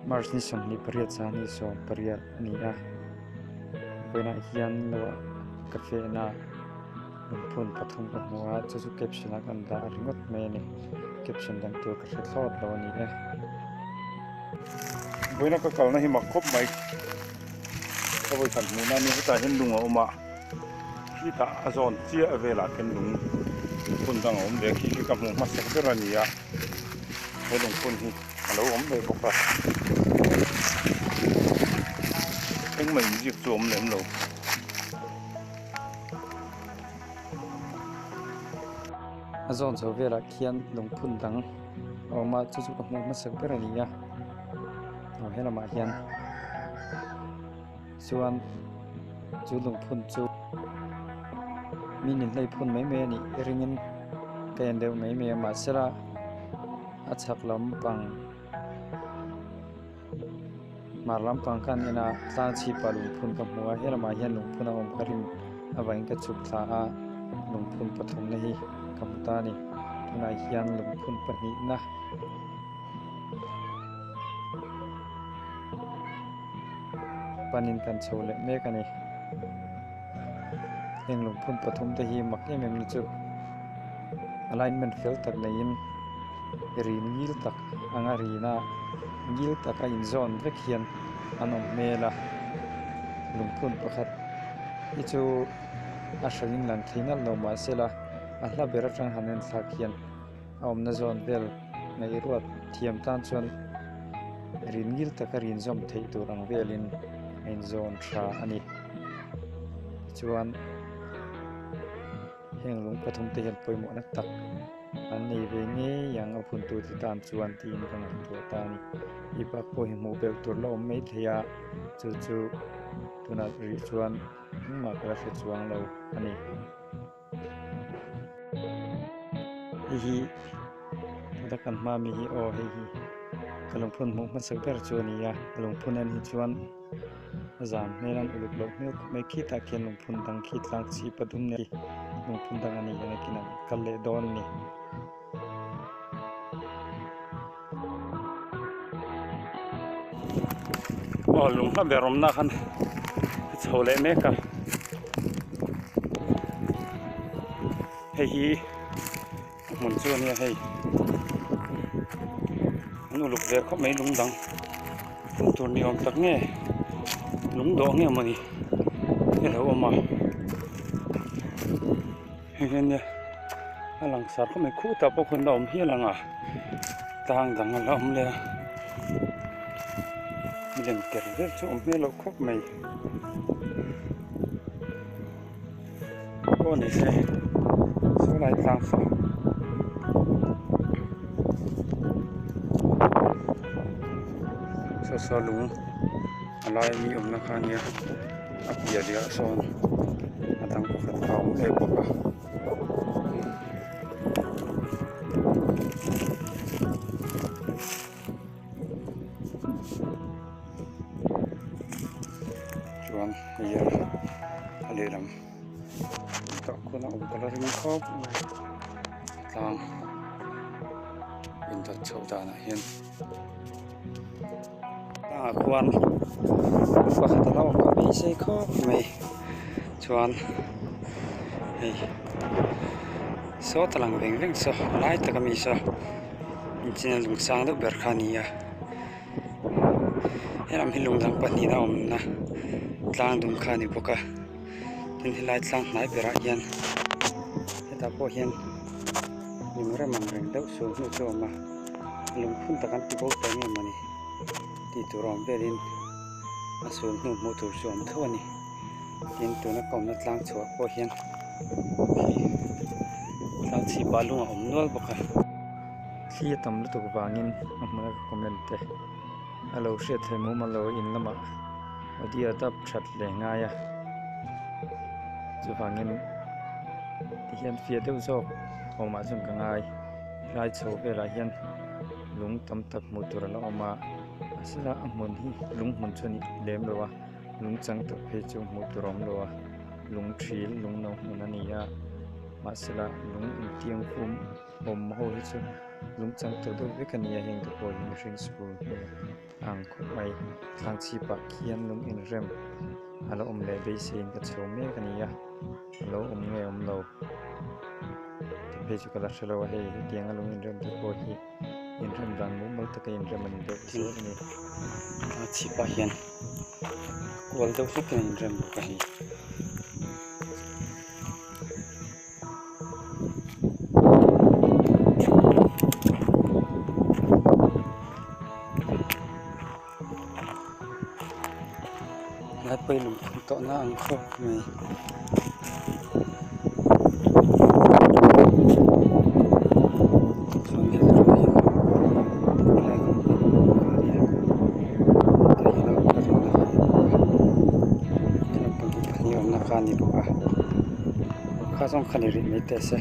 March ni 28 zan hi 18 a ni a vawiinah hian lo ah ka fehna lungphun pathum ka hmu a chu chu caption ah kan dah ringawt mai a ni caption dang tur ka hre thlawt lo a ni e. Vawiina ka kalna hi mak khawp mai ka vawikhat hmuhna a nia hetah hian lung a awm a khitah a zawn chiah velah khian lung phun dang a awm ve a khi khi ka hmuh hmasak ber a ni a he lungphun hi. A lo awm leh bawk a engmah inziak chu a awm lem lo. A zawn chho velah khian lungphun dang a awm a chu chu ka hmuh hmasak ber a ni a aw he lamah hian chuan chu lungphun chu mi ninhlei phun mai mai a nih ringin ka en deuh mai mai a mahsela. A chhak lampang hmar lampang khan en a tlang chhip ah lungphun ka hmu a helamah hian lungphun a awm ka rin avangin ka chhuk thla a lungphun pathum na hi ka hmu ta a ni tunah hian lungphun pahnih na panin kan chho leh mek a ni heng lungphun pathum te hi mak em em na chu alignment fel tak neiin rin ngil tak anga rina ngil taka inzawn vek hian an awm hmel a lungphun pakhat hi chu a hranin lang thei nalh lo mahsela a hla ber atang han en thlak hian a awmna zawn vel ngaihruat thiam tan chuan rin ngil taka rin zawm theih tur ang velin a inzawn tha a ni tichuan. Heng lung pathum te hian pawimawhna tak an nei ve ngei ang a phuntu te tan chuan tiin ka ngaihtuah ta a ni. Hei bak pawh hi hmuh belh tur la awm mai thei a chu chu tunah rih chuan engmah ka la hre chuang lo a ni. Hei hi tuna kan hma mi hi aw hei hi ka lungphun hmuh hmasak ber chu a ni a ka lungphun en hi chuan. A zam hmel an uluk loh hmel khawp mai khitah khian lungphun dang khi tlang chhip a dum nen lungphun dang a ni ang a kinah kal leh dawn a ni. Aw lung hla ber awmna khan a chho leh mek a hei hi hmun chu a nia hei an uluk ve khawp mai lung dang hmuh tur ni awm tak nge lung dawh nge mawni a lo awm a hei hian nia a lang sar khawp mai khutah pawh khawn a awm hial ang a tlang dang a la awm leh a milem tel vel chu a awm hmel loh khawp mai. Pawh ni se saw lai tlang saw saw saw lung a lai ami awmna kha ania a piah leh ah sawn a dang pakhat kha a awm leh bawk a. Chuan hei a lehlam tah khuan a awm ka la ring khawp mai tlang indawt chhoh danah hian tlangah khuan pakhat a lo awm ka beisei khawp mai chuan hei sawta lang veng veng saw a lai taka mi saw. Inchina lung sang deuh ber kha a ni a helam hi lung dang pahnihna awmna tlang dum kha a ni bawk a tin helai tlang hnai berah hian hetah pawh hian lung rem ang reng deuh sual hnu chu a awm a lungphun tak an ti bo tawh nge mawni tih tur awm velin a sual hnu hmuh tur chu a awm tho a ni tin tuna ka awmna tlang chhuah pawh hian khi tlang chhipah lung a awm nual bawk a. Thli a tam lutuk vangin a hmuna ka comment te a lo hriat theih mumal lo in lamah audio dap that leh ngai a chuvangin tihian fiah deuh zawk awmah chuan ka ngai helai chho velah hian lung tam tak hmuh tur a la awm a mahsela a hmun hi lung hmun chu a ni lem lo a lung chang tak phei chu hmuh tur a awm lo a lung thil lung no hmun a ni a mahsela lung intiang hum. Awm ho hi chu Lung chang tawh deuh vek a ni a heng te pawh hi mihring school hnu a ang khawp mai tlang chhip ah khian lung inrem a lo awm leh beiseiin ka chho mek a ni a a lo awm nge awm lo te phei chu ka la hre lo a hei hetiang a lung inrem te pawh hi inrem dan mumal taka inrem a ni deuh zel a ni. Tlang chhip ah hian kual deuh hlek in a inrem bawk a hei. Helai pawh hi lungphun tawhna ang khawp mai. Chuan heta tangah hian helai pahnih awmna kha a ni bawk a. Kha zawng kha ni rih mai teh se.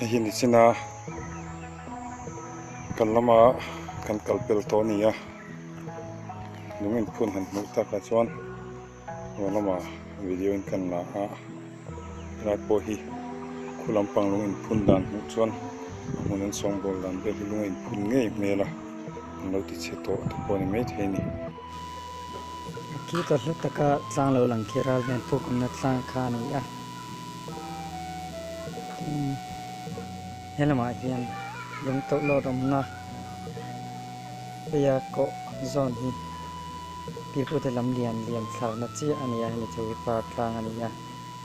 Hei hi nichina kan lama kan kal pel tawh a ni a lung inphun han hmuh takah chuan aw lama video in kan la a helai pawh hi khu lampang lung inphun dan hmuh chuan a hmun an sawngbawl dan vel hi lung a inphun ngei hmel a an lo ti chhe tawh te pawh a ni maithei a ni. Khi ta hlu taka tlang lo lang khi ral ven puk awmna tlang kha a ni a tin he lamah hian lung tawlh lawt awmna heia kawh zawn hi pipute lam lian lian thlakna chiah a ni a hemi chu hi par tlang a ni a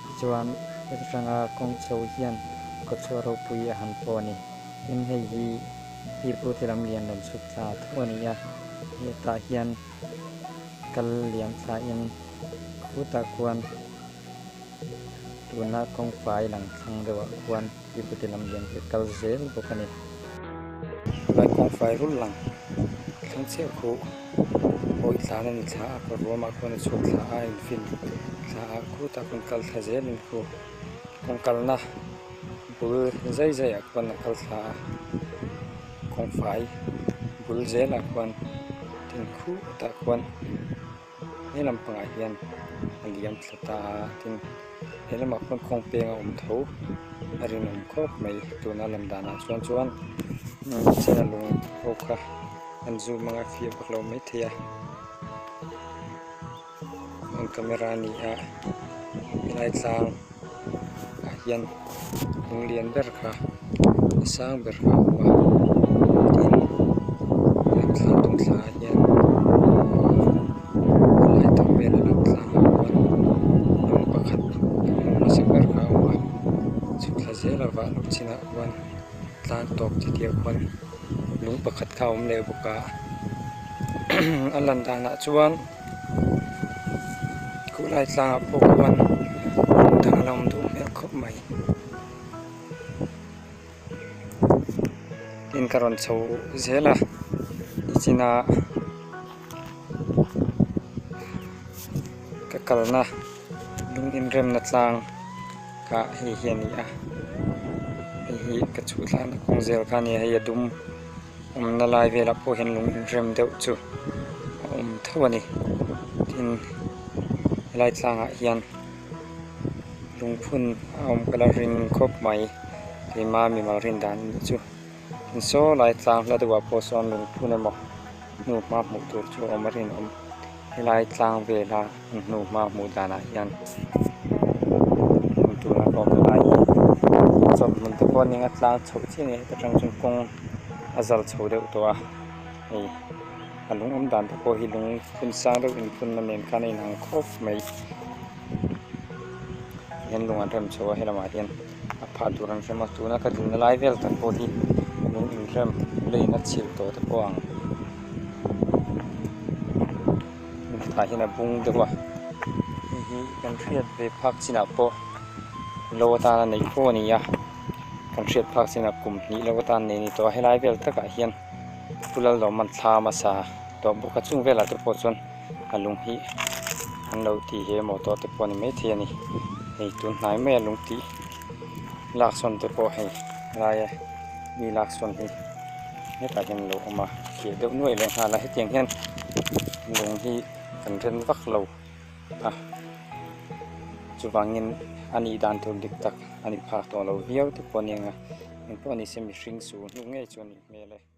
tichuan heta tanga kawng chho hian kawchhuah ropui a han pawh a ni tin hei hi pipute lam lian rawn chhuk thla tho a ni a hetah hian kal liam thlain khutah khuan tuna kawngfai lang thlang deuhah khuan pipute lam lian hi a kal zel bawk a ni. Helai kawngfai rul lang thlang chiah khu awih tlan a ni thla a kawr ruamah khuan a chhuak thla a infin thla a khutah khuan kal thla zelin khu kawng kalna bul zai zaiah khuan a kal thla a kawngfai bul zelah khuan tin khuh tah khuan he lam pangah hian a liam thla ta a tin he lamah khuan kawng peng a awm tho a rinawm khawp mai tuna lam danah chuan chuan china lung ho kha an zoom anga fiah vak lo maithei a an camera a ni a helai tlang ah hian lung lian ber kha a sang ber kha a awm a tin an thla tung thla ah hian a lai tak vel a lang tlang ah khuan lung pakhat lung hmasa ber kha a awm a chhuk thla zel a vah loh chinah khuan tlang tawp titih ah khuan lung pakhat kha a awm leh bawk a a lan danah chuan. Khulai tlangah pawh khuan dang a la awm duh hmel khawp mai tin ka rawn chho zel a nichina ka kalna lung inremna tlang kha hei hi a ni a hei hi ka chhuh thlakna kawng zel kha a ni a hei a dum. Awmna lai velah pawh hian lung inrem deuh chu a awm tho a ni tin helai tlangah hian lungphun a awm ka la ring khawp mai keima mimal rin dan anih chu tin saw lai tlang hla deuhah pawh sawn lungphun emaw hnuhma hmuh tur chu a awm a rinawm helai tlang vela an hnuhma hmuh danah hian tuna ka awmna lai hi chawlhhmun te pawh. pawh a ni ang a tlang chhoh chiah a ni a heta tang chuan kawng a zal chho deuh tawh a hei a lung awm dan te pawh hi lung phun sang deuh inphunna nen khan a inang khawp mai hian lung an rem chho a helamah hian a phah tur an rem a tuna ka dinna lai vel tak pawh hi lung inrem leiin a chhilh tawh te pawh a ang hetah hian a bung deuh a hei hi kan hriat ve phak chinah pawh lo atana neih fo a ni a kan hriat phak chinah kum hnih lo atan nei a ni tawh a helai vel takah hian pu Laldawman thla hmasa tawh bawk a chung velah te pawh chuan a lung hi an lo ti he maw tawh te pawh a ni maithei a ni hei tun hnai maia lung tih lak sawn te pawh hei laia mi lak sawn hi hetah hian a lo awm a keh deuh nuai leh nghal a hetiang hian lung hi kan ren vak lo a chuvangin a nih dan tur dik tak a ni phak tawh lo viau te pawh a ni ang a engpawh ni se mihring su hnu ngei chu a nih hmel e.